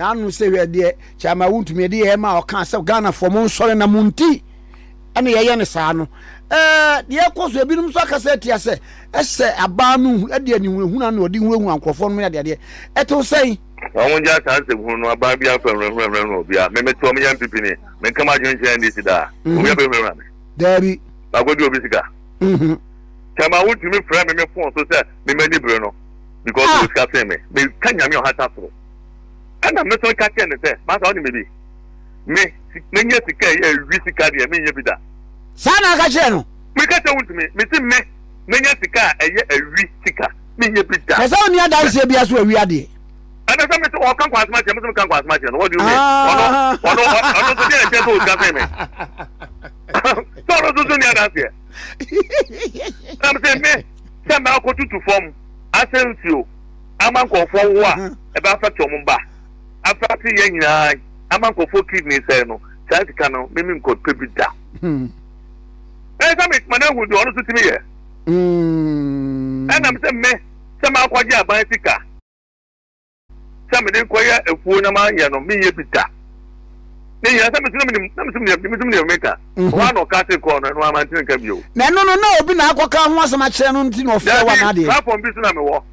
N'ano sɛ hwɛ deɛ Chairman Wontumi ɛde yɛ ma ɔka sɛ Ghanafoɔ mo nsɔre na mo nti ɛna yɛyɛ no saa no. Ɛɛ deɛ ɛkɔ so ebinom nso akasa atia sɛ ɛsɛ aban no ɛde anihunahuna na ɔde hunahuna nkurɔfoɔ no adeadeɛ ɛtew sɛn. Wɔn ngya saa nsɛm hunu no aban bi anfa nhunahuna hunahuna obiara me mete hɔ meyɛ NPP ni menka m'adwene nkyerɛ NDC daa obiara bɛ hunahuna me. Daabi. Makɔgye obi sika. Chairman Wontumi frɛ me me phone so sɛ me m'ani bere no because ɔwɔ sika sen me. Meka Nyame ɔhata soro. Ɛna me nso ka kyerɛ no sɛ, Masa wonim biribi? Me, menya sika a ɛyɛ awi sika deɛ menyɛ bi da. Saa na aka kyerɛ no? Meka kyerɛ Wontumi, mese me, menya sika a ɛyɛ awi sika, menyɛ bi da. Kyerɛ sɛ wonni adanseɛ biara sɛ wawi adeɛ? Ɛna sɛ mese ɔka nkwansɛm akyerɛ me, mese meka nkwansɛm akyerɛ no, what do you mean? Ɔno, ɔno, ɔno nso deɛ ɛkyerɛ sɛ ɔwɔ sika sen me. Sɛ ɔno nso so nni adanseɛ. Ɛna mese me, sɛ mɛakɔtutu fam asɛ nsuo ama nkurɔfoɔ wo a ɛbɛ affect wɔn mma affect yɛn nyinaa ama nkurɔfoɔ kidney sɛe no saa sika no mimi nkɔpɛ bi da ɛyɛ sɛ mema no ahu deɛ ɔno nso tumi yɛ ɛna mesɛ me sɛ makɔgye aban sika sɛ mede nkɔyɛ afuo na manyɛ no menyɛ bi da ne nyinaa sɛ mesɛ menim na mesɛ menim mesɛ menim meka mhm. ɔhɔ na ɔka se kɔɔ no ɛno amantene nka bio na ɛno no na obi na akɔka ho asɛm akyerɛ no nti na ɔfrɛ wa na adeɛ platform bi so na mewɔ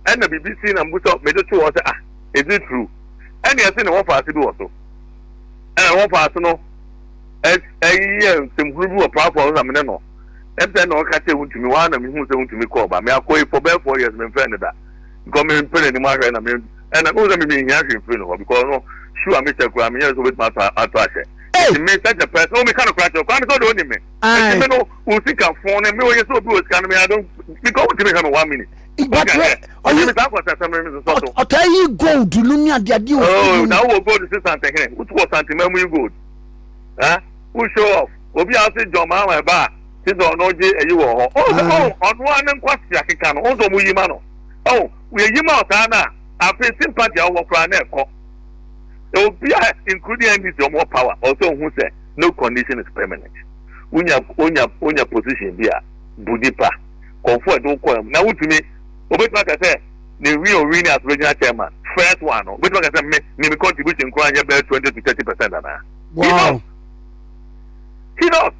ɛna biribi si na mbu sɛ mede to hɔ sɛ ah is it true ɛne ɛse ne wɔfa ase bi wɔ so ɛna wɔfa ase no ɛyɛ nsɛmhunu bi wɔ platform na mene no ɛsɛ na ɔka kyerɛ wontumi wɔn na mehu sɛ wontumi kɔɔ ba me akɔ yi for bɛɛ 4 years memfrɛ no da because me mpɛ n'anim ahwɛ na me ɛna n sɛ me mehia hwee mfiri no hɔ because no shoe a mehyɛ koraa menyɛ sɛ wobɛtumi atɔ atɔ ahyɛ nti me such a person wo meka no koraa kyerɛ koraa me sɛ wode wonim me nti me no wo sika fo no me wɔyɛ sɛ obi wɔ sika no me I don't because wotumi hwɛ me 1 minute. Ɔtaa yi gold no ne adeade oh, na wowɔ gold si santehene wotu wɔ santema mu yi gold wo show off obi a ɔse John Mahama ɛba a te sɛ ɔno gye ayi wɔ hɔ ɔno a ne nkwasi akeka no ɔnso ɔmo yi ma no. Oh, yɛyi ma ɔsaa no a, afei sympathy a ɔwɔ koraa na ɛkɔ. Obi a including NDC ɔmo wɔ power, ɔsɛ ohun sɛ no condition is permanent. Wonya wonya wonya position bi a bu nipa. Kɔnfo ɛde wokɔ ɛmu na wotumi obetumi aka sɛ ne win o win as regional chairman first one no obetumi aka sɛ me me me contribution koraa nyɛ bɛyɛ 20 to 30% anaa. Wow. He knows. He knows.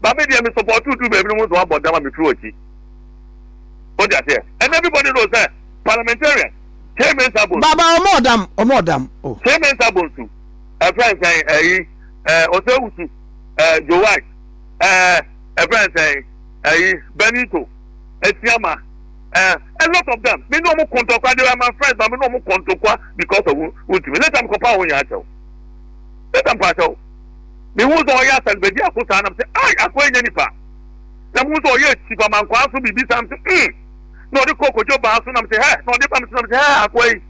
Ba me deɛ me support tu baabi no mo nso abɔ dama me firi akyi. O de aseɛ and everybody knows sɛ parliamentarian Kyei Mensah Bonsu. Baba ɔmɔ ɔdam ɔmɔ ɔdam o. Kyei Mensah Bonsu ɛfrɛ nsɛn ɛyi ɛɛ Osei Owusu ɛɛ Joe Wise ɛɛ ɛfrɛ nsɛn ɛyi Benito Esiama ɛɛ a lot of them me ne ɔmo kɔntɔkwa, they were my friends, but me ne ɔmo kɔntɔkwa because of Wontumi. Later me kɔpa wɔn nyinaa kyɛw, later mpa kyɛw me hu sɛ ɔyɛ asalibadi ako saa nam sɛ ai akɔ enya nipa na mu sɛ ɔyɛ chief amankwaa so biribi saa m sɛ na ɔde kɔ kodwo baa so nam sɛ hɛ na ɔde ba m so nam sɛ hɛ akoa yi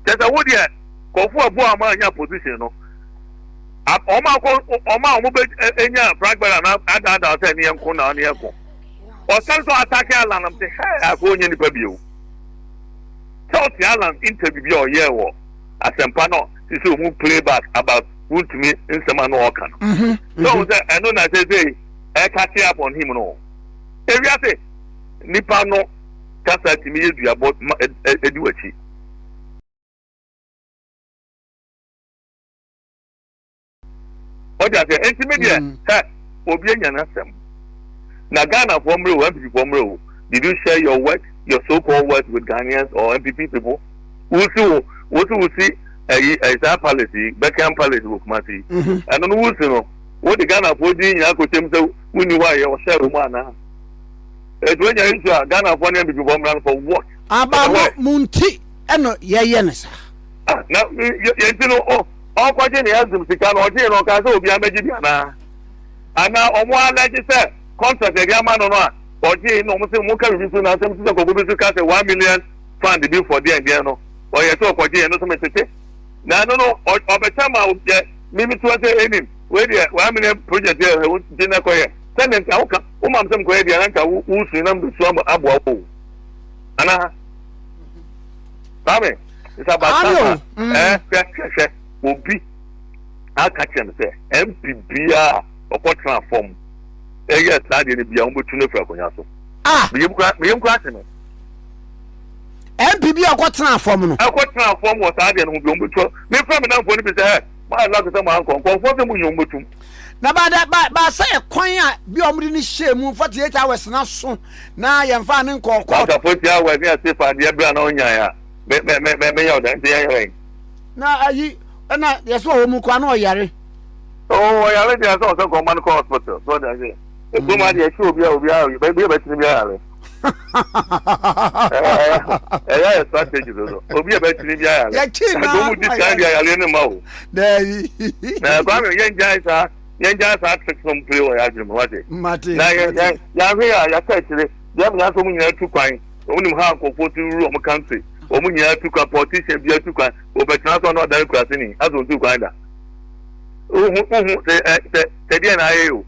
kyɛ sɛ wo deɛ kɔfo abu a ɔma anya position no ɔma akɔ ɔma a ɔmo bɛ enya flag bearer na adaadaa sɛ ne yɛn ko na ne yɛn ko ɔsan so attack Alan nam sɛ hɛ akoa onye nipa bio sɛ ɔte Alan interview bi a ɔyɛɛ wɔ Asɛmpa no sisi ɔmo playback about Wontumi nsɛm a na ɔka no sɛ ɔmo sɛ ɛno na sɛ sɛ ɛka up on him no ewiase nipa no kasa tumi yɛ duabɔ ma ɛdi w'akyi. Ɔdi aseɛ nti mi deɛ hɛ obi anya n'asɛm na Ghana foɔ mmerɛ o, NPP foɔ mmerɛ o, did you share your work, your so called work with Ghanaians or NPP people? Wusi wo wosi wusi ɛyi ɛyi saa palace yi, Buckingham Palace wɔ Kumasi yi, ɛno no wusi no wode Ghana foɔ din nyinaa kɔ kyɛm sɛ wonni hɔ a yɛ ɔhyɛ wɔ mu anaa etu anya issue a Ghana foɔ ne NPP foɔ mmra no for what? Aba mo mo nti ɛna yɛyɛ ne saa. Ah, na yɛn ti no ɔ ɔkɔgye ne ɛzum sika no ɔgye no ɔka sɛ obi amagye bi anaa anaa ɔmo alɛgye sɛ contract yɛde ama no no a ɔgye na ɔmo sɛ ɔmo ka biribi so na asɛm sɛ kɔkɔ bi so ka sɛ 1 million fund bi for deɛn deɛn no ɔyɛ sɛ ɔkɔgye ɛno so metete na ɛno no ɔbɛkyɛ ma yɛ mimi to sɛ enim wei deɛ 1 million project yɛ ɛwɔ gye na kɔyɛ sɛdeɛ nka woka womam sɛ mkɔyɛ deɛ na nka wosu na mbesu aboa wo anaa Kwame, it's about time a ɛɛ hwɛ hwɛ hwɛ obi aka kyerɛ me sɛ MP biara ɔkɔtena fam ɛyɛ saa deɛ no bia wɔbɛtu no afiri akonnwa so. Ah! Meyam kura ase no. MP bi a ɔkɔtenaa fam no. Ɛkɔtenaa fam wɔ saa adeɛ no ho bi, wɔbɛtu. Mefrɛ me namfoɔ no bi sɛ, hɛ, moayɛ lucky sɛ moankɔ. Nkurɔfoɔ sɛ monyi wɔn bɛtum. Na ba da ba ba sɛ ɛkwan a bi a wɔde no hyɛɛ mu 48 hours na so na yɛmfaa no nkɔɔ court. After 48 hours ne ase fa adeɛ berɛ a na ɔnyae a, me me me me meyɛ ɔda nti yɛnyɛ dɛn. Na ayi ɛna yɛsɛ ɔwɔ mu koraa na ɔyare. Oh, ɔyare deɛ sɛ ɔsɛ nkɔma no kɔ hospital so ɔde aseɛ. Ekurom adeɛ ɛhyɛ obi a obi a baabi a bɛtene bi ayare. Ɛyɛ ayɛ strategy dodo. Obi a bɛtene bi ayare. Yɛkyi na Ɛdɔm di kan de ayareɛ no ma o. Daabi. Na Kwame yɛn gyae saa yɛn gyae saa tricks no play wɔ yɛ adwene mu wate. Mate. Na yɛn yɛn yɛahwɛ yɛ a yɛaka akyire deɛ mo nyinaa sɛ wɔn nyinaa tu kwan. Wɔn nim ha nkurɔfoɔ ti wuru wɔn country. Wɔn nyinaa tu kwan politician bi atu kwan. Wɔbɛtena so ano adane kuraseni asɛ wɔn tu kwan da. Wohu wohu sɛ ɛ sɛ sɛ deɛ na ayɛ o.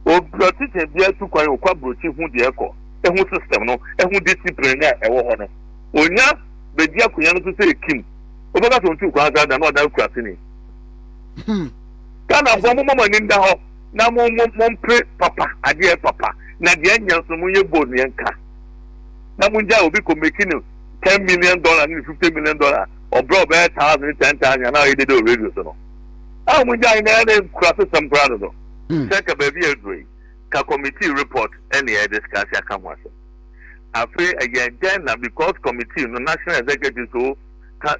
Obra teacher bi atu kwan okɔ aburokyi hu deɛ ɛkɔ, ehu system no, ehu discipline no a ɛwɔ hɔ no. Onya bedi akonya no so sɛ ekim. Obɛka sɛ ontuu kwan saa da na ɔdan kuraseni. Hmm. Ghanafoɔ momma mo ani nda hɔ na mo mo mompere papa adeɛ papa na deɛ ɛnyɛ nso monyɛ bold na yɛnka na mongyae obi kɔ make no $10 million ne $50 million ɔbrɛ ɔbɛyɛ thousand ne 10,000 anaa ɔyɛ dede wɔ radio so no a mongyae na ɛne nkurasesɛm koraa dodo. Sɛ nka baabi a aduru yi, ka committee report ɛne yɛ discuss aka ho asɛm. Afei ɛyɛ dɛn na because committee no national executives o,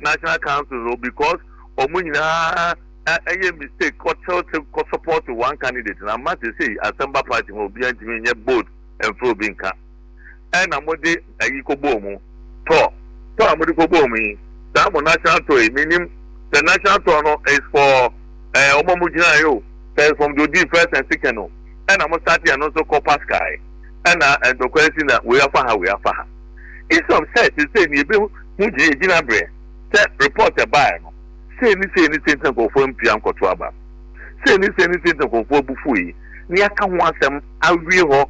national councils o, because wɔn nyinaa ɛyɛ mistake kɔ tilt kɔ support one candidate na ama sesei asɛm ba party ho obiara ntumi nyɛ bold mfrɛ obi nka. Ɛna mode ayi kɔbɔɔ mu tour tour a mode kɔbɔɔ mu yi saa mo national tour yi menim sɛ national tour no is for ɛɛ wɔn a mo gyina yi o sɛ from the odi first and second o ɛna mo start yɛ no nso kɔ pascal ɛna ntɔkwa asi na wei afa ha wei afa ha instead of sɛ sese ni ebe ho gyina gyina brɛ sɛ report ɛbaeɛ no sei ne sei ne sei nti nkurɔfoɔ mpia nkɔto aba sei ne sei ne sei nti nkurɔfoɔ abufu yi ne yɛaka ho asɛm awie hɔ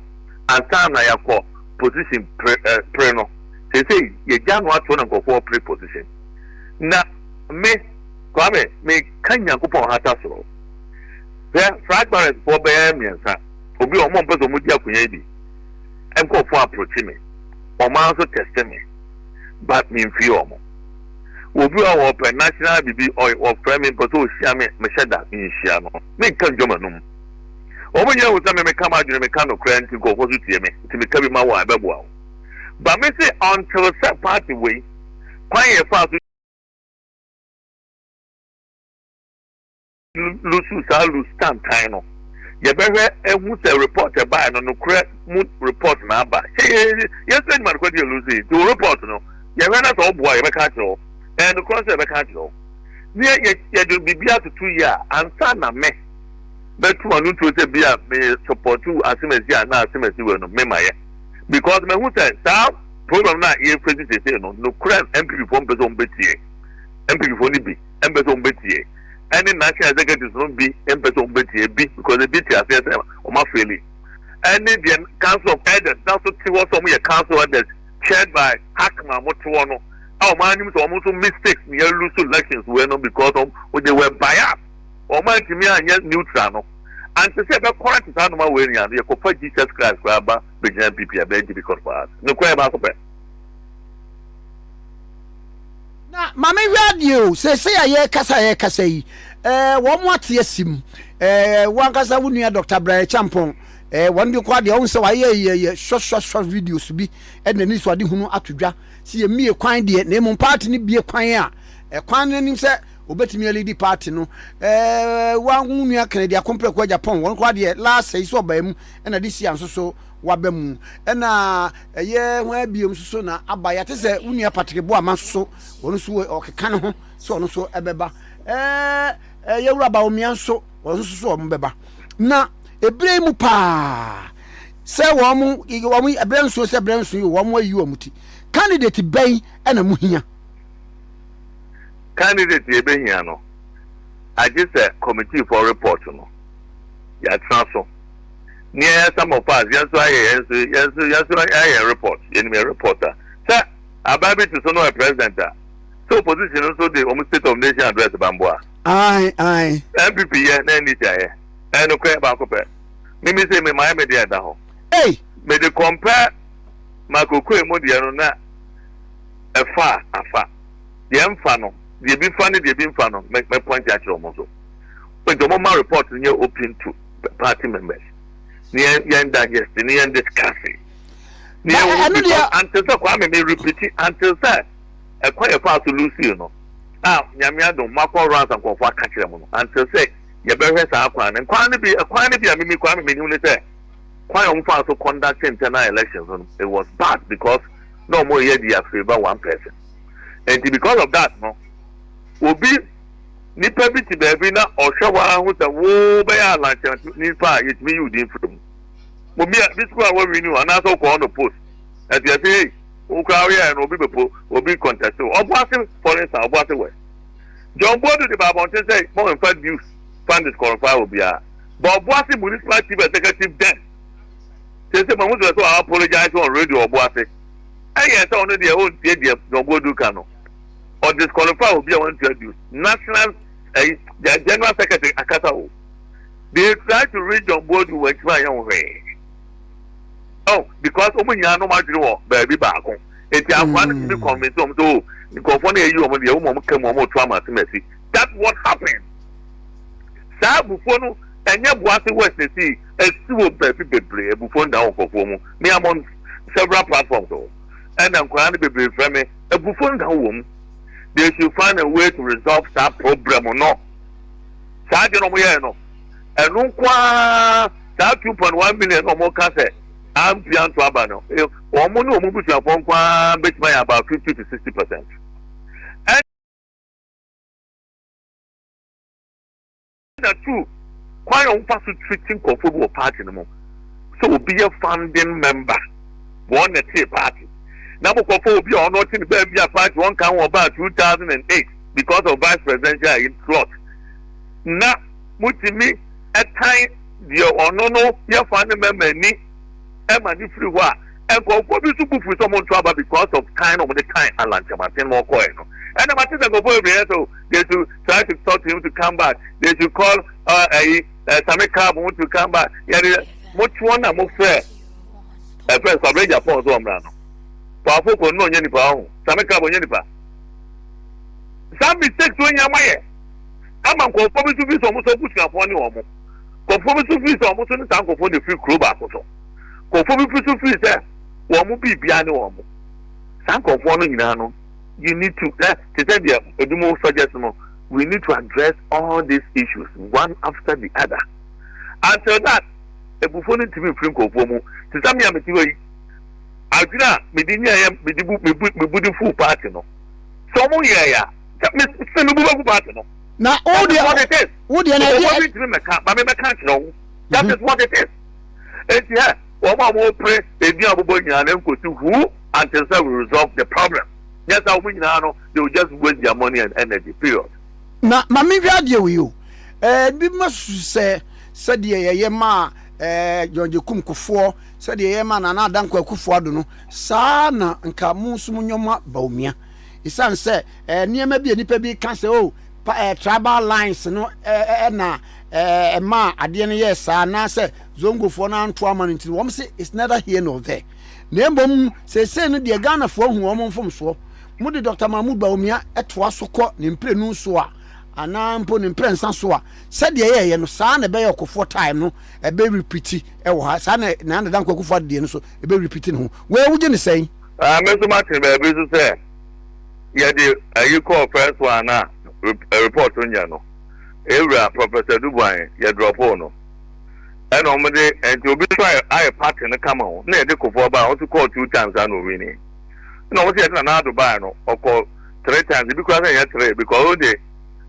ansa na yɛakɔ position pere eh, pere no. Seesei yɛgya no ato na nkurɔfoɔ pere position. Na me, Kwame, meka Nyankopɔn hata soro. Hwɛ, flag bearers foɔ bɛyɛ mmiɛnsa, obi a wɔn mpɛ sɛ wɔn di akonnwa yi bi, nkurɔfoɔ approach me, wɔn ara nso test me, but memfii wɔn. Obi a wɔpɛ national bibi, ɔfrɛ me mpɛ sɛ ɔhyia me, mehyɛ da menhyia no, menka ndwa m'anum. Wɔn nyinaa hu sɛ me meka m'adwene, meka nokorɛ nti nkurɔfoɔ nso tie me, nti meka bi ma wo a ɛbɛboa wo. But me se until sɛ party wei, kwan yɛfaa so lusu saa lose tantan no, yɛbɛhwɛ ehu sɛ report ɛbaeɛ no nokorɛ mu report na aba. Sɛ yɛ yɛsɛ adwuma nokorɛ de yɛ lose yi, nti wo report no yɛhwɛ na sɛ ɔboa yɛbɛka akyerɛ wo, ɛyɛ nokorɛ nso yɛbɛka akyerɛ wo. Ne yɛ yɛde biribi atoto yie a ansa na me mɛtu m'ano ntuo sɛ bi a me supportu asemasi a na asemasi wei no me ma yɛ because mahu sɛ saa problem no a yɛ face seesei no nokorɛ NPP foɔ mpɛ sɛ wɔn bɛtie NPP foɔ no bi mpɛ sɛ wɔn bɛtie ɛne national executives no bi mpɛ sɛ wɔn bɛtie bi because ebi te aseɛ sɛ wɔn afeeli ɛne deɛ council of elders na so te hɔ sɛ wɔn yɛ council elders chaired by Hackman mo te hɔ no a wɔn anim sɛ wɔn nso mistakes ne yɛ lose elections wei no because wɔn they were biased. Wɔn antumi anyɛ neutral no. Ante sɛ yɛbɛ correct saa nnoɔma wei nyinaa no, yɛkɔfa Jesus Christ koraa ba bɛgyina NPP a, ɛbɛyɛ difficult for us. Nokorɛ yɛ baako pɛ. Na ma me hwɛ adeɛ o, seesei a yɛrekasa a yɛrekasa yi, eh, wɔn ate asim. Eh, wo ankasa wo nua Dr. Brian Champon, eh, wɔn de kɔ adeɛ, wɔn sɛ wɔayɛ yɛ yɛ sɔsɔsɔ videos bi, ɛde n'ani so ade hunu ato dwa, sɛ yɛmmie kwan deɛ, na mmom party no bie kwan a, ɛkwan no anim sɛ Obetumi alidi party no. Ɛɛ wa wo nua Kennedy Akompreko Agyapong wɔn koraa deɛ last yi so ɔbaa mu ɛna this year nso so waba mu ɛna ɛyɛ hwan biom nso so na aba yɛate sɛ wo nua Patrick Boamah nso so wɔn nso ɔkeka ne ho sɛ ɔno nso ɛbɛba ɛɛ ɛyɛ wura Bawumia nso wɔn nso so wɔn bɛba na ebire yi mu paa sɛ wɔn wɔn ɛbrɛ nso sɛ ɛbrɛ nso yi wɔn ayi wɔn ti candidate bɛn ɛna mo hia. Candidate yɛbɛhia no, agye sɛ committee foɔ report no, yɛatena so. Ne yɛn some of us, yɛn nso ayɛ yɛn nso, yɛn nso, yɛn nso ayɛ yɛn report, yɛnim yɛn report a. Sɛ aban bi te so na ɔyɛ president a, sɛ opposition nso de wɔn state of nation address ba mboa. Ae, ae. NPP yɛ na NDC ayɛ. Ɛyɛ nokorɛ baako pɛ. Mimi se me mayɛ me deɛ ɛda hɔ. Ei! Mede compare Michael Okoye mu deɛ no na. Ɛfa a, afa. Deɛ ɛmfa no, deɛ ebi fa ne deɛ ebi mfa no, mɛ mɛ point akyerɛ wɔn so. Nti wɔn ma report no nyɛ open to party members. Ne yɛn yɛn digest ne yɛn discuss. Ne yɛn hu because until sɛ Kwame me repeat until sɛ ɛkwan yɛ fa so lose no a Nyame adom makɔ rounds nkurɔfoɔ aka kyerɛ mo no until sɛ yɛbɛhwɛ saa kwan no nkwan no bi ɛkwan no bi a mimi Kwame menim ne sɛ kwan a wɔn fa so conduct internal elections no, it was bad because na wɔn reyɛ de favour one person. Nti because of that no, obi nipa bi te baabi na ɔhwɛ hɔ ara ho sɛ wo bɛyɛ alankyɛn nipa a yɛtumi yi wo din firi mu. Mo bi a bi sukuu a wɔwi ni o anaasɛ wokɔ ɔno post ɛti ɛsɛ hey wo koraa woyɛɛ no obi bɛpo obi contest o. Obuasi, for instance, Obuasi West, John Boadu de ba abɔnten sɛ mo nfa dues fa disqualify obiara, but Obuasi municipal chief executive then sese mahu sɛ sɛ apologize on radio Obuasi ɛyɛ sɛ ɔno deɛ ɔntie deɛ John Boadu ka no, ɔdisqualify obi a wantua dues. National ɛyi general secretary akasa o, they try to reach John Boadu, wɔntumi anyɛ ho hwee. Oh, because wɔn nyinaa no adwene wɔ baabi baako, eti akwa no tumi convince wɔn sɛ o nkurɔfoɔ no yɛyi wɔn deɛ wɔn wɔn ka mu wɔn to ama asemasi. That's what happened. Saa abufuo no ɛnyɛ Obuasi West na esi esi wɔ baabi bebree. Abufuo no da wɔ nkurɔfoɔ mu. Me am on several platforms o, ɛna nkwadaa no bebree frɛ me. Abufuo no da wɔ mu. They should find a way to resolve saa problem no. Saa deɛ no wɔn yɛɛ no ɛno nkoaa saa 2.1 million na wɔn ka sɛ ampia nto aba no, wɔn ne wɔn busuafoɔ nkoaa bɛtumi ayɛ about 50 to 60%. Ɛna two, kwan a wɔfa so treat nkurɔfoɔ bi wɔ party no mu sɛ obi yɛ founding member, wɔn na tee party na mokɔfɔ obi a ɔno ɔte ne baabi a party wɔn kan wɔ baa 2008 because of vice presidential slot na motumi ɛtan deɛ ɔno no yɛ founding member ni ɛma ne firi hɔ a, nkurɔfoɔ bi nso bu firi sɛ ɔmo nto aba because of time na ɔmo de time Alan Kyerematen na ɔkɔɛ no. Ɛna ma te sɛ nkurɔfoɔ bebree yɛ sɛ they should try to talk to him to come back, they should call ɛyi Sammy Crabbe to come back. Yɛde mo toɔ na mo frɛ ɛfɛ Kwabere Japan so ɔmra no paafo kɔ no ɔnyɛ nipa ɔho Sammy Crabbe ɔnyɛ nipa. Saa mistakes wɔn nyinaa mayɛ ama nkurɔfoɔ bi nso fi sɛ ɔmo nso abusuafoɔ ne wɔn nkurɔfoɔ bi nso fi sɛ ɔmo nso ne saa nkurɔfoɔ na efiri kuro baako so, nkurɔfoɔ bi nso fi sɛ wɔn mo biribiara ne wɔn mo saa nkurɔfoɔ no nyinaa no, you need to te sɛ deɛ ebi mo suggest no, we need to address all these issues one after the other. Until that, ebufuo no ntumi nfiri nkurɔfoɔ mu. Te sɛ mi a mete hɔ yi, adwene a mede nyɛɛ mede bu mebu mebu de fu party no sɛ ɔmo yɛɛ ya sɛ me sɛ mebu bɛfu party no. Na wo deɛ wo deɛ na ɛdeɛ bi ntumi mɛka ba mi mɛka kyerɛ wo, that is what it is. Eti hɛ wɔn a wɔn pere ebi a wɔbɛbɔ nyinaa na nkosi hu until sɛ we resolve the problem. Nyɛ sɛ wɔn nyinaa no, they will just waste their money and energy, period. Na maame hwɛ adeɛ wei o, bi ma susu sɛ sɛdeɛ yɛyɛ maa John Agyekum Kufuor, sɛdeɛ yɛyɛ maa Nana Dankwa Akufo-Addo no, saa na nka mo nso mo nyɔma Bawumia. Ɛsiane sɛ nneɛma bi a nnipa bi ka sɛ o pa tribal lines no ɛna ɛmaa adeɛ no yɛɛ saa anaasɛ zongofoɔ no anto ama no nti, wɔn se it's neither here nor there. Na mmom seesei no deɛ Ghanafoɔ ahu wɔn mfomsoɔ. Mode Dr. Mahmoud Bawumia toa so kɔ ne mprenu so a, anaa mpo ne mprɛnsa so a, sɛdeɛ ɛyɛeɛ no saa na ɛbɛyɛ. Ɔkofoɔ time no ɛbɛ repeat ɛwɔ ha, saa na Nana Dankwa Akufo-Addo deɛ no so ɛbɛ repeat ne ho. Wei wogye ne sɛn? Ah, me nso mate baabi nso sɛ yɛde ayi kɔɔ first one a report nyɛ no, ewura Professor Dubuan yɛ drɔpoo no ɛna wɔn de nti obi nso ayɛ ayɛ party no kama o na yɛde Kufuor baa, ɔnso kɔɔ two times a na owini, ɛna wɔn sɛ yɛde Nana Addo baa no, ɔkɔ three times, ebi koraa sɛ nyɛ three because o de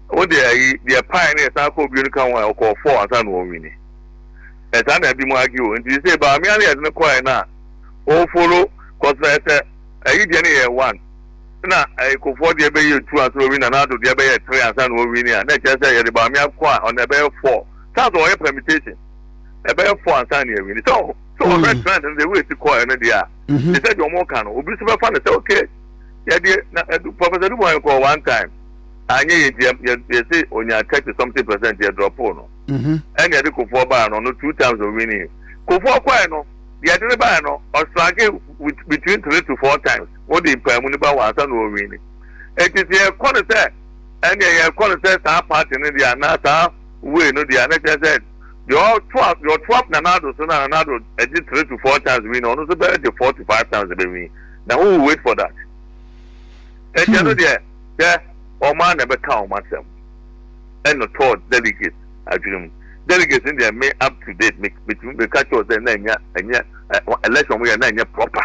o de ayi deɛ paa ne yɛsan kɔ obi no ka ho a ɔkɔɔ four ansa na owini. Ɛsaa na ebi mu agi o. Nti sɛ Bawumia no yɛde no kɔɛ na ofolo kɔsɛ sɛ ɛyi deɛ no yɛ one na ɛyi Kufuor deɛ bɛyɛ two ansa na owini, Nana Addo deɛ bɛyɛ three ansa na owini a, na ɛkyerɛ sɛ yɛde Bawumia kɔ a ɔno ɛbɛyɛ four. Saa sɛ ɔyɛ permutation ɛbɛyɛ four ansa na ewini. So ɔhwɛ trend no de wo esi kɔɛ no deɛ a te sɛ deɛ ɔmo ka no, obi nso bɛfa no sɛ okay, yɛde na ɛdu Professor Dubois kɔɔ one time anyɛ yɛ nti yɛ yɛsi onya 30 something percent, yɛ drop no. Ɛna yɛde Kufuor baa no, ɔno two times owini. Kufuor kɔɛ no. Deɛ ɛde no baeɛ no, ɔstruggle with between three to four times. Wode mpaamu no ba wɔ ansa na ɔwini. Enti sɛ yɛkɔ no sɛ ɛnneɛ yɛkɔ no sɛ saa party no deɛ anaa saa way no deɛ a, na kyerɛ sɛ deɛ ɔtoa deɛ ɔtoa Nana Addo so na Nana Addo ɛgye three to four times win no, ɔno nso bɛgye four to five times ɛbɛwin. Na who will wait for that? Enti ɛno deɛ sɛ wɔn ara na ɛbɛka wɔn asɛm ɛna tɔɔ delegates adwene mu. Delegates no deɛ me up to date me metumi meka kyerɛ sɛ na ɛnyɛ ɛnyɛ election wɔn yɛ na ɛnyɛ proper.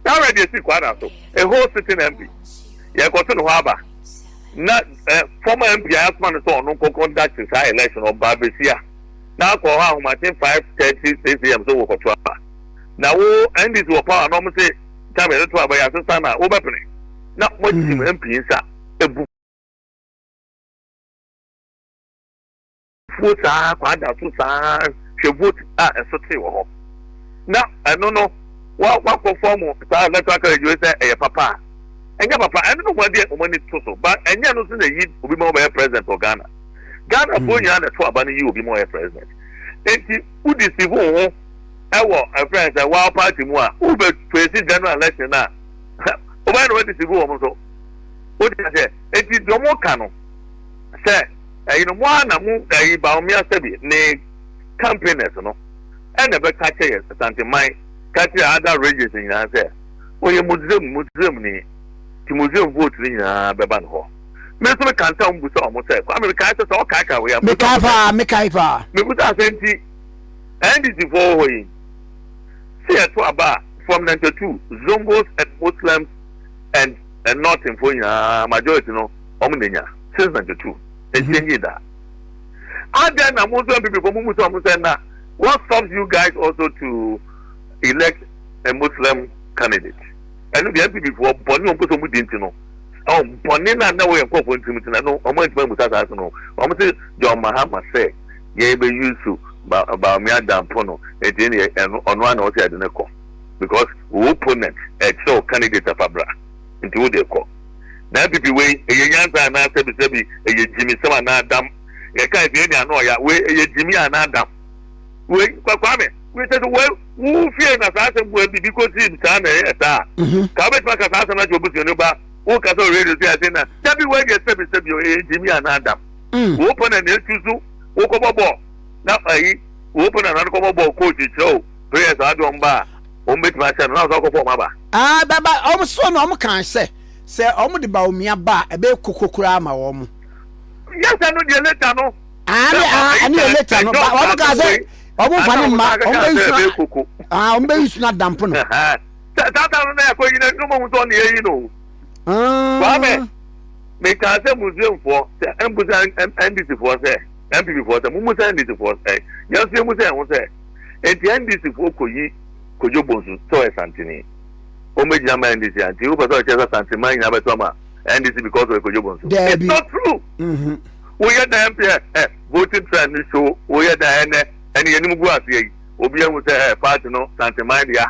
Na awɛ deɛ si kwan so a whole sitting MP yɛkɔto ne hɔ aba na ɛ former MP a yɛasoma no sɛ ɔno nkɔ conduct saa election ɔbaa besia na akɔ hɔ ahomakye 5:30, 6 a.m. so wɔkɔto aba na wo NDC wɔ power na wɔn se time yɛde to aba yɛ asesa na wobɛpene na wɔakyim MP nsa ebu fuo saa kwada so saa. Hwɛ vote a ɛso tee wɔ hɔ na ɛno no wa wakɔ fɔm saa Electoral College wei sɛ ɛyɛ papa a ɛnyɛ papa. Ɛno no wɔn adeɛ wɔn ani to so but ɛnyɛ no so na yi obi ma ɔbɛyɛ president wɔ Ghana. Ghana foɔ nyinaa na ɛto aba no yi obi ma ɔyɛ president. Nti wodi si ho ho ɛwɔ ɛfrɛ sɛ waa party mu a wobɛ face general election na wobɛyɛ na wɔde si gu wɔn so wodi aseɛ. Nti deɛ wɔn ka no sɛ ɛyi no mo ara na mo ɛyi Bawumia sɛbi ne campaigners no ɛna ɛbɛka kyerɛ yɛ Asanteman, ka kyerɛ other regions nyinaa sɛ ɔyɛ Muslim ni ti Muslim vote no nyinaa bɛba no hɔ. Me nso meka ntam busa wɔn sɛ Kwame mekae sɛ ɔkae wei a mekae paa, mekae paa. Mebusa sɛ nti NDC foɔ wɔ hɔ yi sɛ yɛto aba a from 92 Zongos and Muslims and Northern foɔ nyinaa majority no wɔn na nya since 92 nkyɛnyi da adan na mo nso NPP foɔ mo mu sɛ ɔmo sɛ na what stops you guys also to elect a Muslim candidate? Ɛno deɛ NPP foɔ bɔnne wɔn pɛ sɛ ɔmo di nti no ɔn bɔnne na na wɔyɛ nkurɔfoɔ ntirim ti na no ɔmo antumi amusa saa so no ɔmo sɛ John Mahama sɛ yɛn bɛ use ba Bawumia dampo no eti ɛne ɛno ɔno ana ɔsɛ yɛde ne kɔ because wo opponent ɛkyerɛ wo candidate afabra nti wo de kɔ na NPP wei ɛyɛ nyansa anaa sɛbisɛbi ɛyɛ gyimisɛm anaa dam yɛka ebi ɛne ano ɔya wei ɛyɛ gyimi anaa dam wei Kwame wei sɛ wei wo fie na saa asɛm bu bibi ko si saa na ɛyɛ saa ka wobɛtumi aka saa asɛm no akyɛ obusuani ba wo ka sɛ radio so yɛse na dabi wei deɛ sɛbisɛbi ɛyɛ gyimi anaa dam wo opponent na etu so wokɔbɔ bɔɔl na ayi wo opponent na kɔbɔ bɔɔl coach kyerɛ o players a ade wɔn ba a wɔn bɛtumi ahyɛ no na wɔsɛ ɔkɔfɔ wɔn aba. Aa bɛba wɔn so na wɔn kan sɛ wɔn de Bawumia ba a ɛbɛyɛ koko koraa ma wɔn. Yasa no deɛ later no. Aa ne aa ɛne yɛ later no ba wɔn kan sɛ wɔn nfa ne mma wɔn bɛ yusu na aa wɔn bɛ yusu na dampo no. Saa ta no na yɛ kɔ yi na ɛnu mo sɔ ne yɛ yi no. Kwame meka sɛ Muslimfoɔ sɛ mbusa NDC foɔ sɛ NPP foɔ sɛ mumusa NDC foɔ sɛ yɛn nso yɛmusa yɛn ho sɛ eti NDC foɔ kɔ yi Kojo Bonsu sɛ ɔyɛ Santini wɔn bɛ gyina ma NDC a nti wopɛ sɛ ɔkyerɛ sɛ Santeman nyinaa bɛto ama NDC because ɔyɛ Kojo Bonsu? It's not true. Woyɛ dan MP ɛ voting trend ni so woyɛ dan ɛnɛ ɛne yɛn nim gu aseɛ yi obi ehu sɛ ɛ party no Santeman dea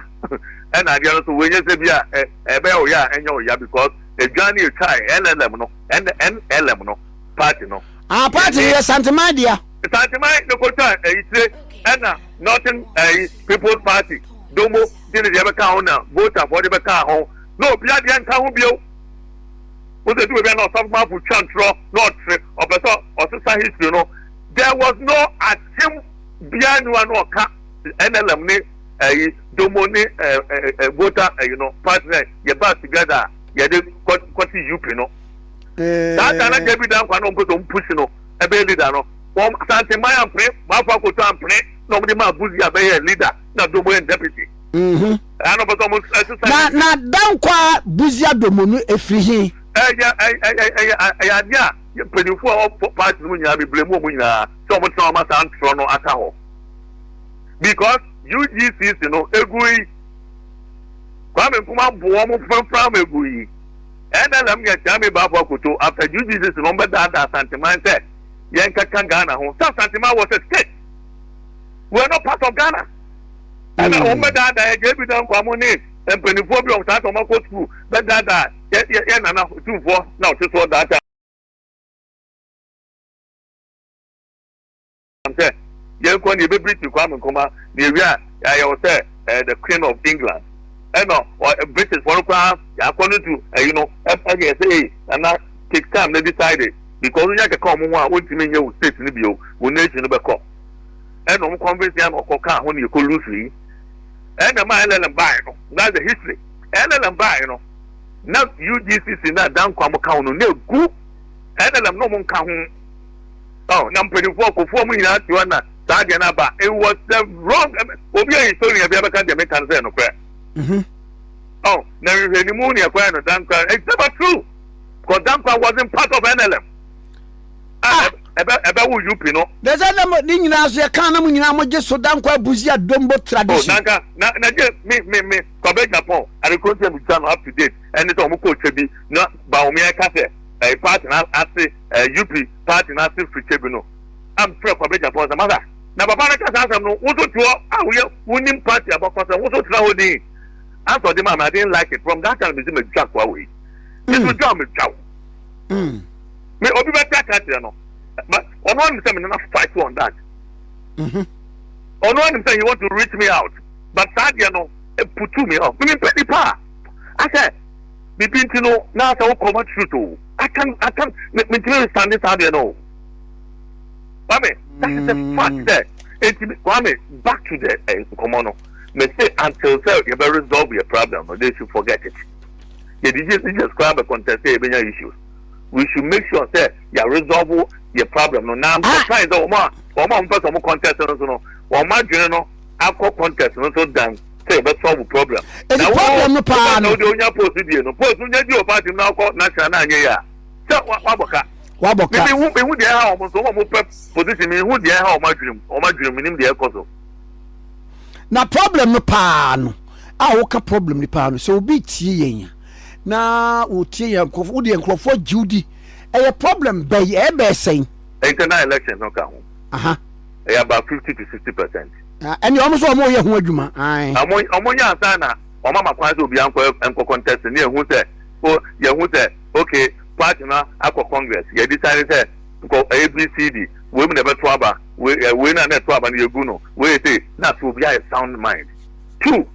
ɛna adeɛ no so wɔnyɛ sɛ bi a ɛ ɛbɛyɛ ɔyɛ a ɛnyɛ ɔya because edwan ne etwa NLM no NLM no party no. Ah, party yɛ Santeman dea. Santeman ne kotwa ɛyi ɛna Northern ɛyi People's Party Domo de ne deɛ bɛka ho na votafoɔ de bɛka ho na obi adeɛ nka ho bio. Wosɛ du baabi a na ɔsɔfo maafo twa ntorɔ na ɔtere ɔpɛ sɛ ɔsesa history no. There was no akyem biara ni wa na ɔka NLM ne ɛyi Domo ne ɛ ɛ ɛ voter ɛyi no party na yɛ ba together a yɛde kɔ kɔte UP no. Saa ta na David Dankwa na ɔmpɛ sɛ ɔmpusi no ɛbɛyɛ leader no wɔn Santeman ampene maafo akoto ampene na wɔn de maa Buzi abɛyɛ leader na Domo yɛ deputy. Ɛna ɔpɛ sɛ ɔmo ɛsesa. Na Dankwa Buzi Adomo no efiri he? Ɛyɛ ɛyɛ ɛyɛ ɛyɛ adeɛ a mpanyinfoɔ a wɔwɔ party no mu nyinaa bebree mu wɔn nyinaa sɛ wɔn tena wɔn asa ntorɔ no aka hɔ because UGCC no egu yi Kwame Nkrumah bo wɔn framfram egu yi NLM yɛ Kyame Baafo Akoto after UGCC no wɔn bɛ daadaa Asanteman sɛ yɛn kaka Ghana ho sɛ Asanteman was a state, we are not part of Ghana. Ɛna wɔn bɛ daadaa yɛ JB Danquah mo ne mpanyinfoɔ bi wɔn saa sɛ wɔn akɔ sukuu bɛ daadaa yɛ yɛ yɛ nana tumfoɔ na ɔte soɔ daadaa sɛ yɛn kɔ ne yɛbɛbiri ti Kwame Nkrumah na yɛwie a. Ɛyɛ wɔ sɛ ɛɛ the Queen of England ɛna ɔ British fɔ no koraa according to ɛyi no ɛyɛ sɛ ee nana take time na decide because wonya kɛkɛ wɔn ho a wontumi nyɛ wo state no bio, wo nation no bɛkɔ. Ɛna wɔn convince yɛn na ɔkɔ kaa ho na yɛkɔ lose yi. Ɛna ma LLM baeɛ no, that's the history. LLM baeɛ no, na UGCC na Dankwa mo ka ho no na egu LLM na wɔn nka ho. Oh, na mpanimfoɔ kofoɔ mu nyinaa te hɔ na saa deɛ no aba. It was the wrong, obi a historian bi abɛka deɛ meka no sɛ nokorɛ. Oh, na nhwehwɛnimu ne ɛkɔɛ no Dankwa, it's never true. Because Dankwa wasn't part of NLM. Ah, ɛbɛ ɛbɛ wo UP no. Na sɛ na mo ne nyinaa so yɛka na mo nyinaa mo gye so Dankwa Abuzi Adombo tradition. Oh, nanka na na gye me me me Kwabena Japan adekoro nti a me twa no up to date ɛne sɛ wɔn kɔ otwa bi na Bawumia ɛka sɛ ɛyɛ party na ase ɛɛ UP party na ase firi kyɛ bi no am frɛ Kwabena Japan sɛ masa na papa no ka saa asɛm no wo nso te hɔ a woyɛ wonim party abakɔsɛm wo nso tena hɔ din answer ɔde maa me. I didn't like it. From that time me se me dwa kwa wei me so dwa me dwa wo me obi bɛ ta ka kyerɛ no, but ɔno anim sɛ me nana fight on that. Ɔno anim sɛ he want to reach me out, but saa deɛ no putu me off. Me mpɛ nipa a asɛ bibi nti no na asɛ wo cover truth o. I can me me ntumi stand saa deɛ no o. Kwame, that is a fact sɛ eti Kwame, back to the nkɔmɔ no, me say until sɛ yɛ bɛ resolve your problem no, they should forget it. Yɛ di Jesus koraa bɛ contest sɛ yɛbɛnya issues. We should make sure sɛ yɛ resolve yɛ problem no. Na I'm surprised sɛ wɔn a wɔn pɛ sɛ wɔn contest no so no, wɔn adwene no akɔ contest no so dan sɛ yɛbɛ solve problem. Eti problem no paa no. Na wo de onya post die no, post onya di o party mu na akɔ national na anyɛ yɛ a, sɛ wabɔ ka. Wabɔ ka. Mi hu deɛ ɛha wɔn nso, wɔn a wɔn pɛ position, mi hu deɛ ɛha wɔn adwene mu, wɔn adwene mu nim deɛ ɛkɔ so. Na problem no paa no a woka problem no paa no, sɛ obi tie yɛn a na wotie yɛn nkurɔfoɔ, wode nkurɔfoɔ gye wo di, ɛyɛ problem bɛyi ɛyɛ bɛyɛ sɛn? Internal election no ka ho. Ɛyɛ about 50 to 60%. Ɛne wɔn nso wɔn yɛ ho adwuma. Wɔn nyɛ ansa na wɔn ama kwan sɛ obiara nkɔ nkɔ contest ne ehu sɛ o yɛhu sɛ okay, party no akɔ congress, yɛ decide sɛ nkɔ ABCD wei mu na ɛbɛto aba wei ɛ wei na na ɛto aba no yɛgu no wei yɛ sɛ na afei obi ayɛ sound mind. Two,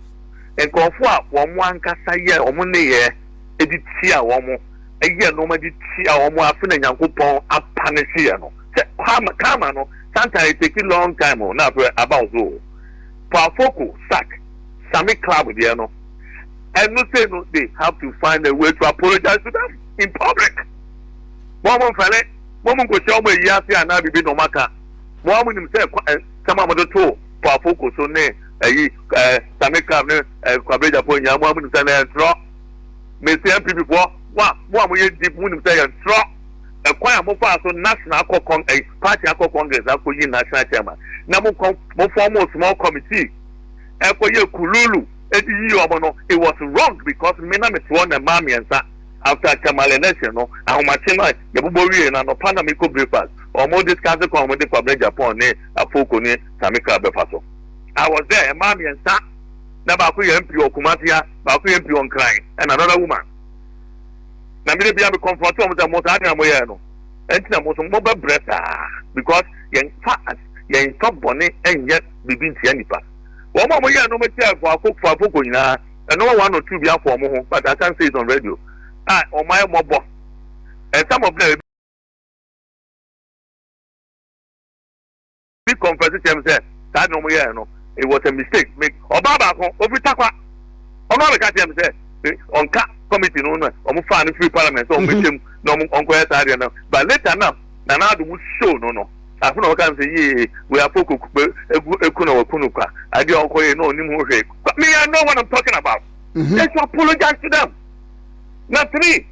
nkurɔfoɔ a wɔn ankasa yɛ wɔn nneyɛɛ de tia wɔn, yɛ nneɛma de tia wɔn afe na Nyankopɔn apanehye yɛ no sɛ karma. Karma no sometimes it take long time o na afei aba wo so o. Paafoko sack Sami Club deɛ no, ɛno sei no, they have to find a way to apologize to them in public. Mo a mo mfɛle mo mo nkɔhyia wɔn ayi ase anaa biribi na wɔn aka mo a mo nim sɛ sɛm a mo de to Paafoko so ne ɛyi Sami Club ne Kwabena Agyapong nyinaa, mo a mo nim sɛ na ɛntorɔ. Mesi NPP foɔ, mo a mo yɛ deep, mo nim sɛ yɛ ntorɔ. Ɛkwan a mo fa so national akɔ con ɛyi party akɔ congress akɔ yi national chairman na mo kɔ mo form mo small committee ɛkɔ yɛ kululu ɛdi yi wɔn no, it was wrong because me na me te hɔ na mmaa mmiɛnsa after Tamale election no, ahomakye no a yɛbobɔ wie na anɔpa na mekɔ breakfast, wɔn discuss kwan wɔn de Kwabena Agyapong ne Afoko ne Sami Club bɛfa so. I was there. Mmaa mmiɛnsa na baako yɛ MP wɔ Kumasi ha, baako yɛ MP wɔ Nkran and another woman. Na mi de bia mi confront wɔn sɛ mo saa deɛ mo yɛ no ɛnti na mo nso mo bɛ brɛ saa because yɛn fa yɛn fa bɔne ɛnyɛ bibi ntia nipa. Wɔn a mo yɛ no mo tia fo afoko nyinaa, ɛno one or two bi afɔ wɔn ho, but I can't say it on radio a wɔn ayɛ mɔbɔ and some of them bi confess kyerɛ mi sɛ saa deɛ wɔn yɛ no, it was a mistake. Me ɔbaa baako ofi Takwa, ɔno abɛka kyerɛ mi sɛ ɔnka committee no na ɔmo faa no free parliament sɛ ɔmo bɛkyɛm na ɔmo ɔnkɔyɛ saa deɛ no, but later na Nana Addo mu show no afei na ɔka sɛ yie wei afɔ koko egu eku na waku no kwa adeɛ a ɔkɔyɛ na ɔnim ho hwee. Me, I know what I'm talking about. They should apologize to them. Na three,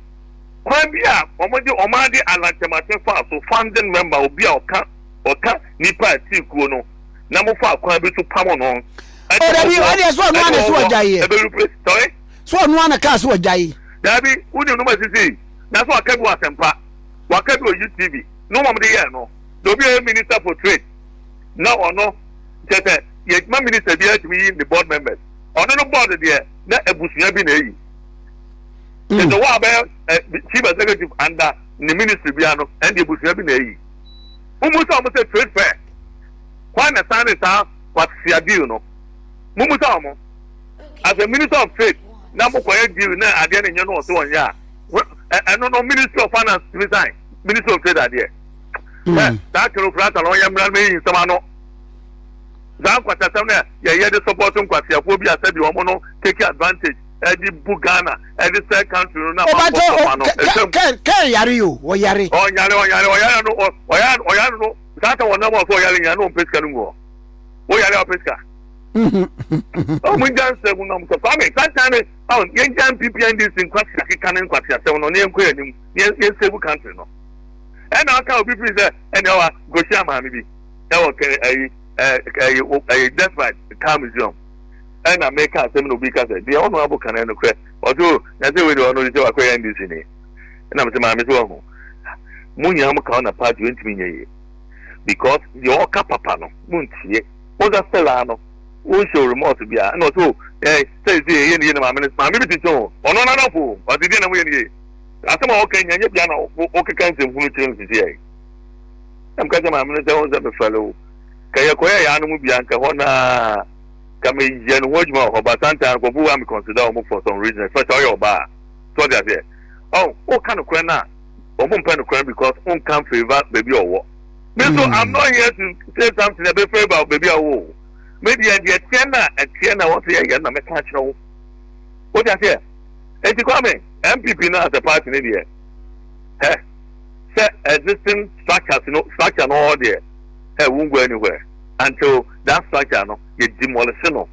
kwan bi a wɔn de wɔn ade Alan Kyerematen faa so, founding member, obi a ɔka nipa a ti kuo no, na mo fa kwan bi so pam no. O dabi, ɔdeɛ so ɔno ana so ɔgya yɛ. Ebe replace, sorry. So ɔno ana kaa so ɔgya yi. Dabi, wuni no ma sisi na so aka bi wɔ Asɛmpa, waka bi wɔ UTV no, wɔn de yɛ no na obi a yɛ minister for trade na ɔno kyɛ sɛ yɛ ma minister bi atumi yi ne board members, ɔno no board deɛ na abusua bi na eyi kyɛ sɛ wɔn a bɛyɛ chief executive under ne ministry bia no, ɛn de abusua bi na eyi. Wɔn mu sɛ wɔn sɛ trade fair kwan na san ne saa kwasia deal no. Mummusa wɔn. As a minister of trade, na mokɔyɛ deal na adeɛ no nyɛ no ɔsɛ ɔnyɛ a, ɛno no Ministry of Finance tumi sign Ministry of Trade adeɛ. Ɛ saa Ken Ofori-Atta no ɔnyɛ mmara no mɛyi nsɛm ano. Saa nkwaseasɛm no a yɛyɛ de support nkwaseafoɔ bi a sɛbi wɔn no take advantage ɛde bu Ghana ɛde sɛ country no na ma nkɔ sɔfa no ɛsɛm. Ken Ken yare yi o ɔyare. Ɔnyare ɔnyare ɔyare no ɔyare ɔyare no saa sɛ wɔn nam ɔso ɔyare nyina na ɔmpɛ sika no ngu hɔ. Woyare a ɔpɛ sika. Ɔmo ngya nsɛm na ɔmo sɛ Kwame santan ne ɔn yɛn gya NPP NDC nkwasi akeka ne nkwasi asɛm no ne yɛn kɔ yɛn anim ne yɛn yɛn save country no. Ɛna ɔka obi firi sɛ ɛna ɔwa nkohyia maame bi ɛwɔ kɛ ɛyi ɛyi ɛyi despite car museum ɛna meka asɛm na obi ka sɛ deɛ ɔno abo kan ɛno korɛ ɔsɛ o na sɛ wei deɛ ɔno de sɛ wakɔ yɛ NDC ni ɛna mo sɛ maame sɛ ɔho mo nyinaa mo ka ɔna party ntumi nyɛ yie because deɛ ɔka papa no mo ntie. Wo nsa still aa no wo nhyɛ remorse biaa ɛna ɔsɛ o ɛɛ sɛ ɛsɛ yɛyɛ ne yie na maame no maame bi tete o ɔno nanafo o ɔte deɛ na mo yɛ ne yie asɛm a ɔka nya nyɛ bia na ɔkeka nsɛm hunu kyerɛ no sisi yɛ na meka kyerɛ maame no sɛ ɔn sɛ mefɛle o ka yɛkɔyɛ yɛ ano mu bia nka hɔ naa ka meyɛ ne ho adwuma wɔ hɔ but sometimes nkurɔfo wa me consider wɔn for some reason especially ɔyɛ ɔbaa so ɔde aseɛ ɔn woka nokorɛ no a wɔn mpɛ nokorɛ no because wonka favor baabi a ɔwɔ Me nso I'm not here to say something ɛbɛ favour baabi a wowɔ o. Me deɛ deɛ ɛteɛ na ɛteɛ na wɔn sɛ yɛyɛ na mɛka akyerɛ wo. Wote aseɛ? Eti Kwame, NPP no as a party ne deɛ, hɛ, sɛ existing structures no structure no wɔ hɔ deɛ, hɛ, won't go anywhere until that structure no yɛ demolish no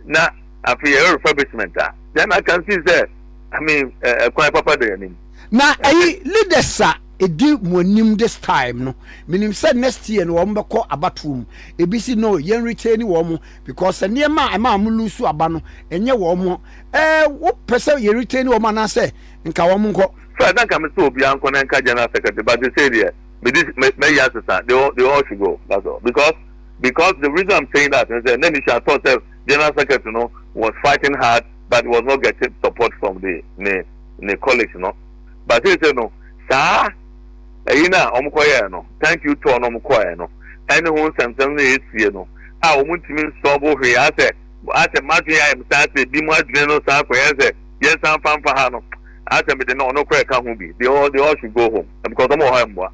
na afei yɛyɛ refurbishment a, then I can see sɛ, I mean, ɛkwan papa da yɛn anim. Na ɛyi leaders a ɛdi mo anim this time no menim sɛ next year no wɔn bɛkɔ abatoɔ mu ebi si no yɛn retain wɔn because nneɛma a ɛma wɔn lose aba no ɛnyɛ wɔn ɛɛ wopɛ sɛ yɛ retain wɔn anaasɛ nka wɔn nkɔ. First na nka me sɛ obiara nkɔ na nka general secretary but they say deɛ me di me mɛyi asesa they all they all should go that's all because because the reason I'm saying that is sɛ na nisha thought sɛ general secretary no was fighting hard but he was not getting support from the ne ne colleagues no. But seesei no, saa ɛyi no a wɔkɔyɛɛ no, thank you tour no wɔkɔɛ no, ɛne ho nsɛmsɛm no esie no, a wɔn ntumi nsɔbo hwee, asɛ asɛ madwene ayɛ me saa sɛ ebi mu adwene no saa kɔyɛ sɛ yɛn san fa nfa ha no, asɛ mede no ɔno kora ɛka ho bi, they all should go home because wɔn wɔ hɔ mmoa.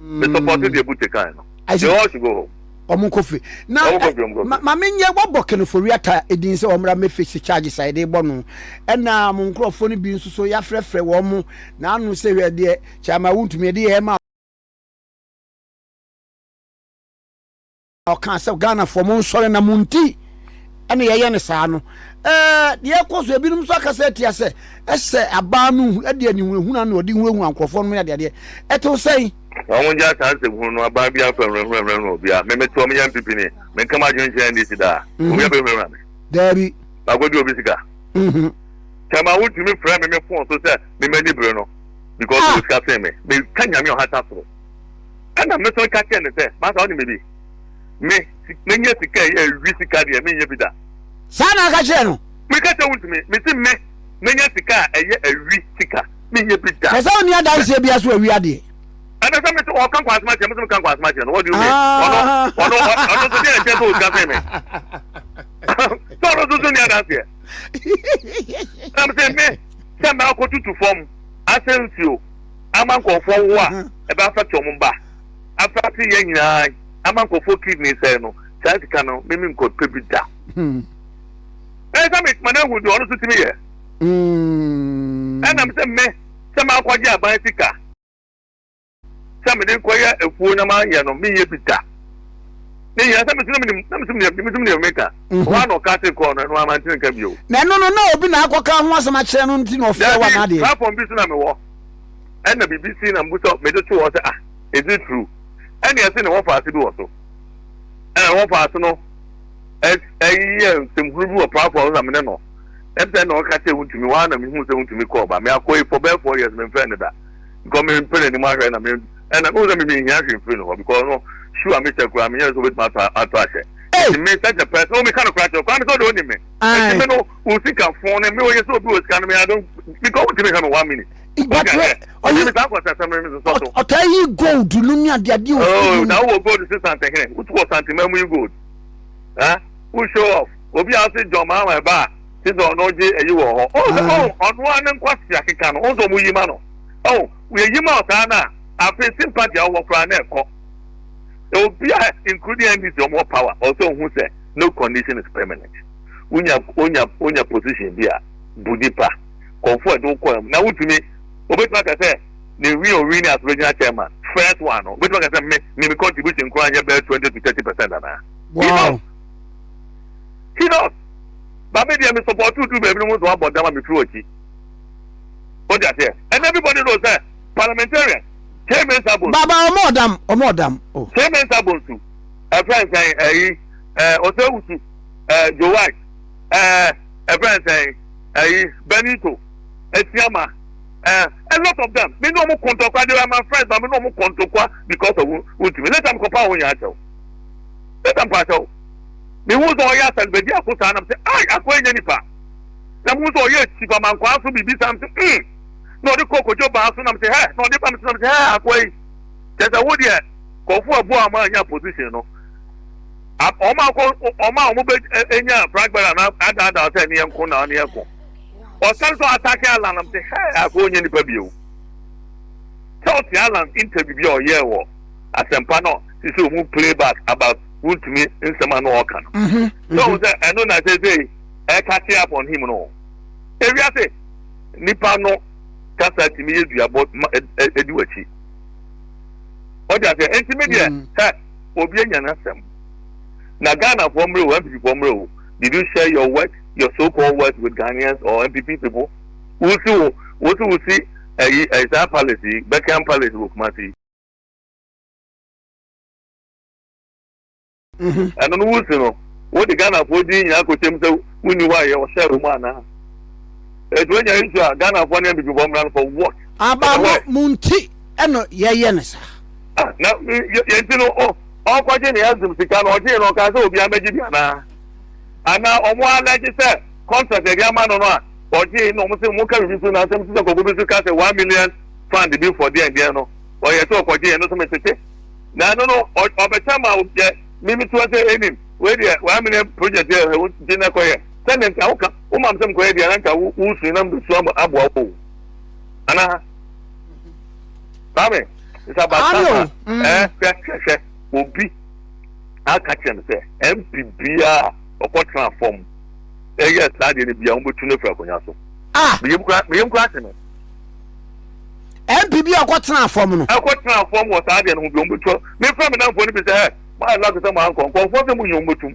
Me support deɛ Bute kan no, they all should go home. Wɔn nkɔ fie na maame nyɛ wɔbɔ Ken Ofori-Atta edin sɛ wɔn mmra mmɛfesi charges a yɛde bɔ no ɛna mo nkurɔfoɔ no bi nso so yɛafrɛfrɛ wɔn mo na ano sɛ hwɛ deɛ kyama wontumi ɛde yɛ ma ɔka sɛ Ghanafoɔ mo nsɔre na mo nti ɛna yɛyɛ no saa no ɛɛ deɛ ɛkɔ so ebinom nso akasa atia sɛ ɛsɛ abaa no ɛde anihunahuna na ɔde hunahuna nkurɔfoɔ no adeadeɛ ɛtew sɛn. Wɔn ngya saa nsɛm hunu no aban bi afa nhunahuna hunahuna obia me me toɔ me yɛ NPP ni me nka m'adwene nkyerɛ NDC daa obia bɛ hunahuna me. Daabi. Makɔdi obi sika. Kyɛma wontumi frɛ me me phone so sɛ me m'ani bere no because ɔwɔ sika sen me me ka nyame ɔhata soro ɛna me so ka kyerɛ ne sɛ masa ɔne me bi Me, menya sika ɛyɛ awi sika deɛ menyɛ bi da. Saa na aka kyerɛ no. Meka kyerɛ wontumi, mese me, menya sika a ɛyɛ awi sika, menyɛ bi da. Na sɛ wonni adanseɛ bia so awi adeɛ. Ɛna sɛ mese ɔka nkwansɛm akyerɛ, mese meka nkwansɛm akyerɛ no, what do you mean? Ɔno, ɔno, ɔno nso deɛ ɛkyɛ sɛ ɔsika sɛn me. Sɛ ɔno nso so nni adanseɛ. Na mese me, sɛ mɛakɔtutu fam asɛ nsuo ama nkurɔfoɔ wo a, ɛbɛ affect wɔn mba. Afase yɛ nyinaa ama nkurɔfoɔ kidney sɛe no, saa sika no me menkɔ pɛ bi da. Ɛyɛ sɛ me ma no ahu deɛ ɔno nso tumi yɛ. Ɛnam sɛ me sɛ makɔgye aban sika sɛ mede nkɔyɛ afuo na mayɛ no menyɛ bi da. Ne nyinaa sɛ mesɛ menim na mesɛ menim mesɛ menim meka. Hɔ a na ɔka se kɔɔ no ɛno amantene nka bio. Na ɛno no na obi na akɔka ho asɛm akyerɛ no nti na ɔfrɛ wa n'adeɛ. Platform bi so na mewɔ ɛna biribi si na mbusa mede to hɔ sɛ ah Is it true? Ɛna ɛse ne wɔfaase bi wɔ so. Ɛna ne wɔfaase no ɛyɛ nsɛmhunu bi wɔ platform no na mene no. Ɛm sɛ na ɔka kyerɛ wontumi hɔ a na mehu sɛ wontumi kɔɔ ba. Me akɔ yi for bɛyɛ 4 years memfrɛ no da. Because mempɛ n'anim ahwɛ na me ɛna mehu sɛ me menhia hwee mfiri no hɔ because no shoe a mehyɛ koraa menyɛ sɛ wobɛtumi atɔ atɔ ahyɛ. Nti me such a person, oh meka no koraa kyerɛ koraa me sɛ ɔde onim me. Nti me no wo sika fon no me ɔyɛ sɛ obi wɔ sika no me I don't because wontumi hwɛ me 1 minute. Ɔtaa yi gold no ne adeade ofi. Oh, na wowɔ gold si santehene. Wotu wɔ santema mu yi gold. Ha? Wo show off. Obi a ɔse John Mahama ɛba a te sɛ ɔno gye ayi wɔ hɔ. Ɔn sɛ ɔn ɔno ara ne nkwasea keka no ɔn sɛ ɔmo yi ma no. Ɔn yɛyi ma ɔsaa no a afei sympathy a ɔwɔ koraa na ɛkɔ. Obi a including NDC ɔmo wɔ power ɔsɛ ɔhu sɛ no condition is permanent. Wonya wonya wonya position bi a bu nipa. Kɔnfo a ɛde wo kɔɛ mu na wotumi obetumi aka sɛ ne win owin as regional chairman first one no obetumi aka sɛ me me me contribution koraa nyɛ bɛyɛ 20 to 30% anaa. Wow. He knows. He knows. Ba me deɛ me support you do baabi no mo nso abɔ dama me firi akyi. O de aseɛ. And everybody knows sɛ parliamentarian Kyei Mensah Bonsu. Baba ɔmo ɔdam ɔmo ɔdam oh. Kyei Mensah Bonsu ɛfrɛ nsɛn ɛyi ɛɛ Osei Owusu ɛɛ Joe White ɛɛ ɛfrɛ nsɛn ɛyi Benito Esiama ɛɛ a lot of them me ne ɔmo kɔntɔkwa. They were my friends, but me ne ɔmo kɔntɔkwa because of Wontumi. Later me kɔpa wɔn nyinaa kyɛw. Later me pa kyɛw. Me hu sɛ ɔyɛ asɛlbɛdi ako saa nam sɛ ai akɔ enya nipa. Na me hu sɛ ɔyɛ chief amankwaa so biribi saa nam sɛ na ɔde kɔ kodwo baa so nam sɛ hɛ na ɔde ba me so nam sɛ hɛ akɔ yi kyɛ sɛ wo deɛ kɔfo abu a ɔmo anya position no ɔmo akɔ ɔmo a ɔmo bɛ enya flag bearer na adaadaa sɛ ne yɛn ko na ne yɛn ko ɔsan so attack Alan nam sɛ hɛ akɔ onye nipa bio sɛ ɔte Alan interview bi a ɔyɛɛ wɔ Asɛmpa no sisi ɔmo playback about Wontumi nsɛm a na ɔka no sɛ ɔmo sɛ ɛno na sɛ sɛ ɛka up on him no. Ewiase nipa no kasa tumi yɛ duabɔ ma ɛdi w'akyi. Ɔde aseɛ nti mi deɛ hɛ obi anya n'asɛm na Ghana foɔ mmerɛ o, NPP foɔ mmerɛ o. Did you share your wealth, your so called wealth, with Ghanaians or NPP people? Wusi wo wosi wusi ɛyi ɛyi saa palace yi, Buckingham Palace wɔ Kumasi yi. Ɛno no wusi no wode Ghanafoɔ din nyinaa kɔkyɛm sɛ wonni hɔ a yɛ ɔhyɛ wɔ mu anaa? Ɛti woanya issue a Ghanafoɔ ne NPP foɔ mmra no for what? Aba mo mo nti ɛna yɛyɛ no saa. Ah, na yɛn ti no ɔkɔgye ne Exim sika no ɔgyee no ɔkaa sɛ obiara mɛgye bi anaa? Anaa ɔmo alɛgye sɛ contract yɛde ama no no a ɔgyee na ɔmo sɛ mo ka biribi so na asɛm ti sɛ kɔkɔ bi so ka sɛ 1 million fund bi for deɛn deɛn no ɔyɛ sɛ ɔkɔgye ɛno so metete na ɛno no ɔbɛkyɛ ma yɛ mimi to sɛ enim wei deɛ 1 million project yɛ gye na kɔyɛ sɛdeɛ nka woka womam sɛ mkɔyɛ deɛ na nka wosu na mbesu aboa wo anaa? Kwame, it's about time. Ɛ hwɛ hwɛ hwɛ, obi aka kyerɛ me sɛ MP biara ɔkɔtena fam ɛyɛ saa deɛ no bia wɔbɛtu no afiri akonnwa so. Ah. Meyam kura meyam kura ase no. MP bi a ɔkɔtena fam no. Ɛkɔtena fam wɔ saa deɛ no ho bi wɔbɛtu. Mefrɛ me namfoɔ no bi sɛ ɛ mo ayɛ lucky sɛ mo ankɔ nkɔmfoɔ sɛ mo nyɛ wɔbɛtum.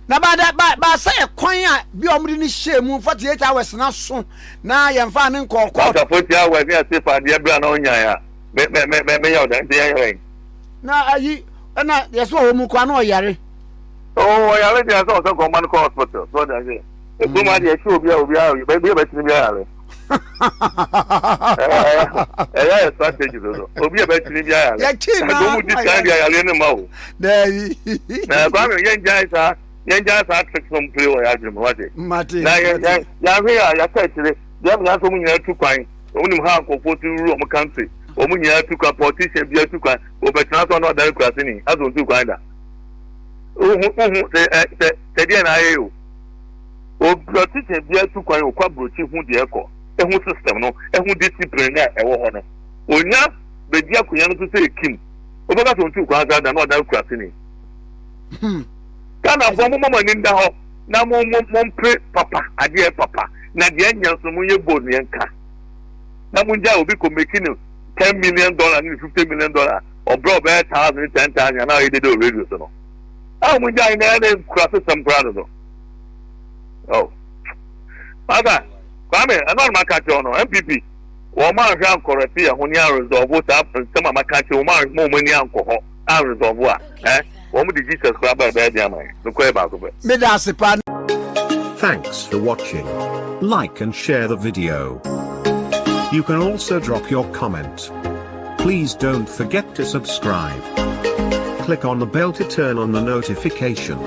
Na ba da ba ba sɛ yɛ kwan a bi a wɔde ne hyɛ mu 48 hours na so na yɛmfa ne nkɔɔ court. Asa 40 hours ne ase fa adeɛ bere a na ɔnyan a me me me me meyɛ ɔda nti yɛn yɛn. Na ayi ɛna yɛsɛ wɔ mu kwan na ɔyare. Oh, ɔyare deɛ sɛ ɔsɛ nkɔmma no kɔ hospital so ɔde ase. Ekurom adeɛ akyi obi a obi a baabi a bɛtumi bi ayare. Ɛyɛ ayɛ strategy dodo. Obi a bɛtumi bi ayare. Yɛkyi na ɛdɔm di kan di ayare ne ma o. Daabi. Na Kwame, yɛn gyae saa yɛn gyae saa tricks no play wɔ yɛ adwene mu wate. Mate. Na yɛn yɛn yɛahwɛ yɛ a yɛaka akyire deɛ mo nyinaa nyinaa tu kwan. Wɔn nim ha nkɔfoɔ ti wuru wɔn country. Wɔn nyinaa tu kwan, politician bi atu kwan. Wɔbɛtena so ano adane kurase ni asɛ wɔn tu kwan da. Wohu wohu sɛ ɛ sɛ sɛ deɛ na ayɛ o. O politician bi atu kwan okɔ aburokyi hu deɛ ɛkɔ ehu system no, ehu discipline na ɛwɔ hɔ no. Onya bɛdi akonnwa no so sɛ ekim. Wobɛka sɛ ɔntu kwan saa da na ɔdan kurase ni. Ghanafoɔ, mo mama ani nda hɔ na mo mo mo mpere papa adeɛ papa na deɛ nyɛ nso mo nyɛ bold yɛn ka na mo ngya obi kɔ make no $10 million ne $50 million ɔbrɛ ɔbɛyɛ thousand 10,000 anaa ɔyɛ dede wɔ radio so no a mo ngya na ɛna nkura system koraa dodo. Oh, masa Kwame, ɛno anam aka kyerɛ no NPP wɔn ahwɛ ankɔrɛte yɛn ho ne aresolve saa nsɛm a maka kyerɛ wɔn ahwɛ wɔn ani ankɔ hɔ aresolve a ɛ wɔn de Jesus koraa ba ɛbɛyɛ de ama yɛn nokɔ yɛ baako pɛ. Meda ase pa. Thanks for watching. Like and share the video. You can also drop your comment. Please don't forget to subscribe. Click on the bell to turn on the notification.